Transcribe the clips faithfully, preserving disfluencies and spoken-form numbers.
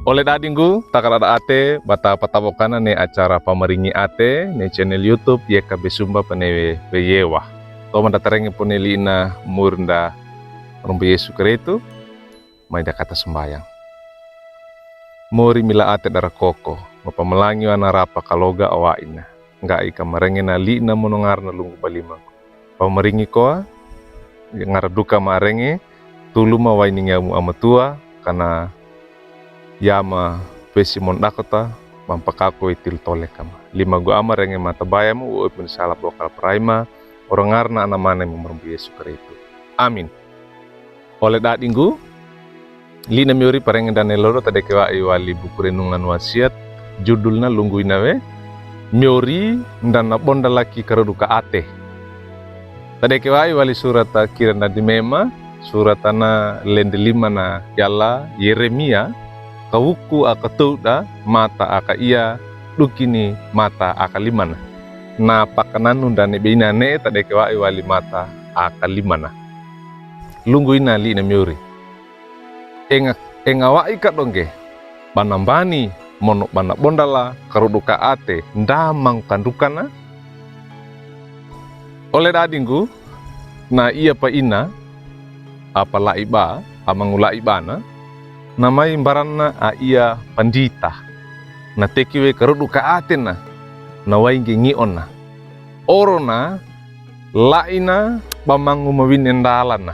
Ole dadinggu, takadada ate, bata pataboka na ne acara Pamaringi Ate ne channel YouTube Y K B Sumba Panewe Weyewa. Toman da tarenge pone li'ina mori nda Rombo Yesu Keristu, mai da kata sembayang. Mori mila ate dara koko, mapamalangi wana rapa kaloga awa'ina. Ngga'i kamarenge na li'ina mono ngarana lunggu balimaku. Pamaringi koa, ngara duka marenge, tulu ma waini ngiamu amatua, kana yama pesi mondakota, mampakaku itilu tole kama. Limagu ama renge matabayamu, u'oi pun sala bokal paraima, oro ngarana ana mane mumurumbu Yesu Keristu. Amin. Ole dadinggu, li'ina miori parenge ndane lodo tadeke wa'i wali buku renungan wasiat, judulna lunggu ina we, miori nda nabondalaki karoduka ate. Tadeke wa'i wali surata kira nda dimema, suratana lende limana yala Yeremia, kawuku aka towda, mata aka ia, dukini mata aka limana. Na pakananu ndane beina ne tadeke wa'i wali mata aka limana. Lunggu ina li'ina miori. Enga, enga wa'i kadongge, bana mbani mono bana bondala karoduka ate nda mangkandukana? Ole dadinggu, na ia paina, apa la'i ba, amangula'i bana, na mai mbarana a ia pandita. Na teki we karoduka atena, na wainge ngi'ona. Orona, la'ina ba mangu mawine ndalana.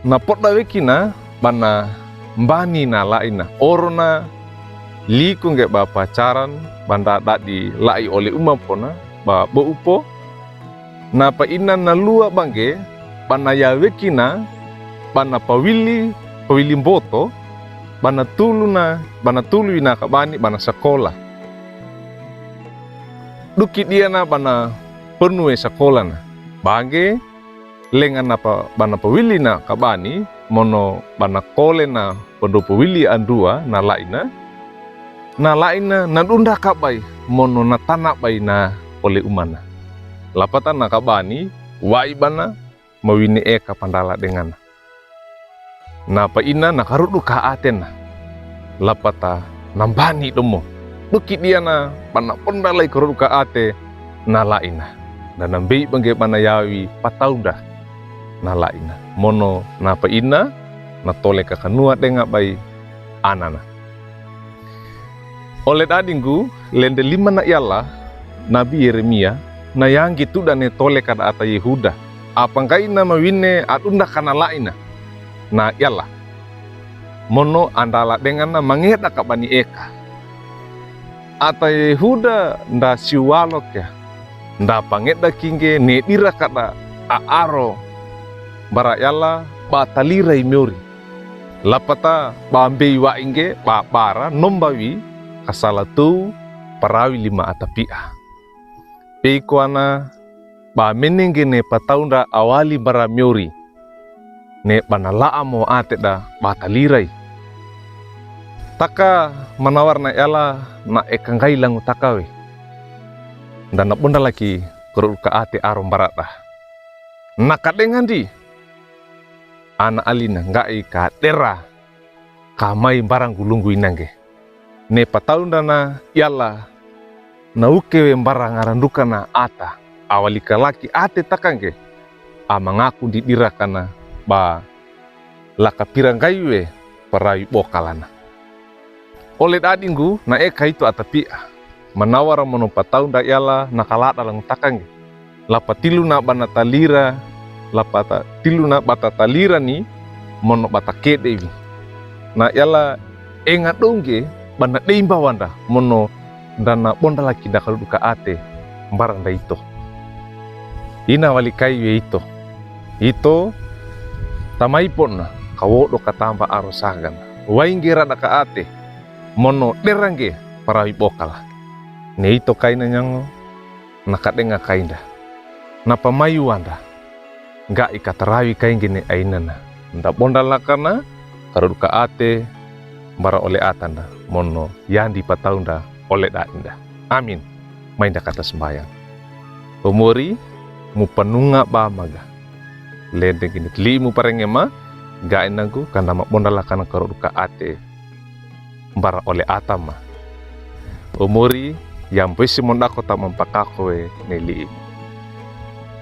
Na poda wekina bana mbani na la'ina. Orona liku ngge ba pacaran, ba nda dadi la'i ole uma pona, ba bo'u po. Na paina na lua bangge, bana yawekina, bana pawili, pawili mboto, bana tuluna, bana tulu ina kabani, bana sakola. Duki diana bana ponu we sakolana. Bangge, lenga napa, bana pawili na kabani, mono bana kole na pondo pawili andua na la'ina. Na la'ina, na dunda kabai, mono na tana bai na ole umana. Lapata na kabani, wa'i bana, mawine eka pandala dengana. Na paina na karoduka atena. Lapata na mbani domo. Duki diana bana bondalai karoduka ate na la'ina. Nda na mbei bangge bana yawi pataunda na la'ina. Mono na paina na tole kakanua denga bai anana. Ole dadinggu, lende limana yala, nabi Yeremia, na yanggi tuda ne tole kada ata Yehuda. Apa ngga'i na mawine adunda kana la'ina. Na yala. Mono andala dengana mangeda kabani eka. Ata Yehuda nda siwalo kia. Nda pangeda kingge ne dira kada a'aro. Bara yala ba talira i miori. Lapata ba mbei wa'i ngge ba bara nomba wi kasala tow parawi lima ata pi'a. Pei koana ba mene ngge ne pataunda awali bara miori. Ne bana la'a mo ate da ba talira i. Taka manawar na yala na eka ngga'i langu taka we. Nda na bondalaki karoduka ate aro mbara da. Na kadenga ndi. Ana alina ngga'i kadera kamai mbara nggu lunggu ina ngge. Ne pataunda na yala na uke we mbara ngarandukana ata. Awali kalaki ate taka ngge. Amangaku ndi dira kana ba laka pira ngga'i we parawi bokalana. Ole dadinggu na eka ito ata pi'a. Manawara mono pataunda yala na kalada langu taka ngge. Lapa tiluna bana talira, lapa ta, tiluna bata talira ni mono bata kede wi. Na yala enga dongge bana deimba wanda mono nda na bondalaki nda karoduka ate mbara nda ito. Ina wali kai we ito. Ito tamai pona kawodo katamba aro sagana. Wainge rada ka ate mono dera ngge parawi bokala. Ne ito kaina nyango na kadenga kainda. Na pamayu wanda. Ngga'i katarawi kai ngge ne ainana. Nda bondalakana karoduka ate mbara ole atanda. Mono yandi pataunda ole dadinda. Amin. Mai nda kata sembayang. Omori, mupanunga ba maga. Lende ngini tili muparenge ma, ngga'i nanggu kanda mabondalakana karoduka ate. mbara ole Atama. O mori, yambo isi mondako ta mampakako we ne li'i.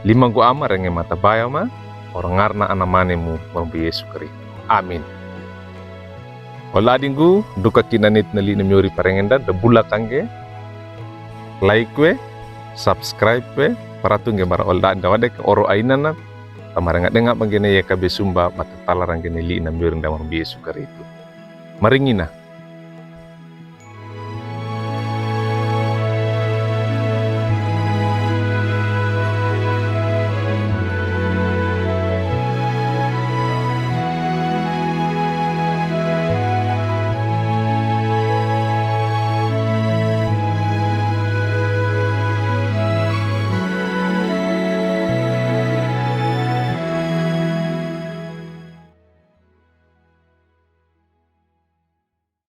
Lima nggo Ama, renge mata baya ma, oro ngarna Anamane mu, Barombo Yesu Karisto. Amin. Ole adinggu, duka kina nit na li'i na miyori parengenda, da bula kangge, like we, subscribe we, paratu ngge mbara ole adinda wade ke oro ainana, ta marenga denga bangge ne Y K B Sumba, matatalarangge ne li'i na miyori nda Barombo Yesu Karisto. Maringina.